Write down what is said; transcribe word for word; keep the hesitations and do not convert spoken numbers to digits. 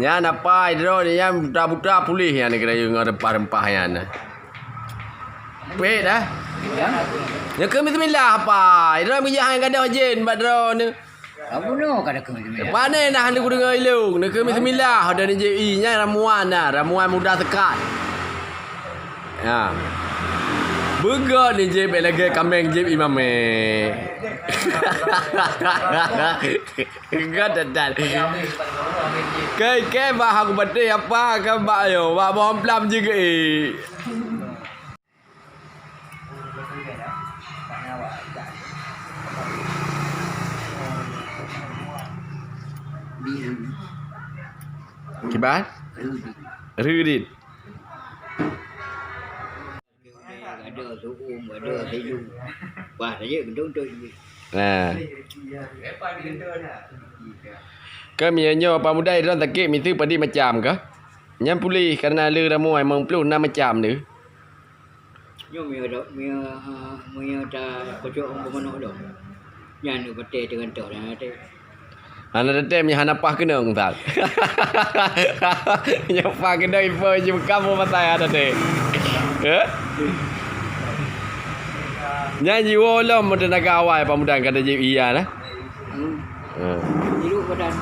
Nyan apa, droeneuh nyan buta-buta puléh nyan kira ngon rempah-rempah nyan. Pet dah. Nyoe keuh bismillah apa? Droeneuh bijak han gadoh jén bak droeneuh. Kamu no kada keu bismillah. Pane nah ni kudeungoe ilung. Nyoe keuh bismillah, udah ni jép i nyan ramuan dah, ramuan muda sekat. Ya. Beugöt ni jép lagèe kaméng jép imamé. Gata dan. Kai, kai bah aku baté apa ka bak yo, bak boh plam jih ke. Kiban? Rudit. Ada su'um, ada silu. Wah, saja betul-betul. Nah. Kami nyoe Pak Muda, droen sakét miseue padit macam kah? Nyan puléh karena le ramuan limong ploh enam macam le. Nyoe mie dok, mie, mie ta kocok bumono dok. Nyan paté teugantoh dan paté. Hana teutem nyan hana paih keunong, Ustaz. Nyan paih keunong ipo jih bukan peue pasai hana teutem. Eh? Nyan jiwoe lom teunaga awai Pak Muda ka tajép iya nah. Hmm. Hmm. Jiluk badan.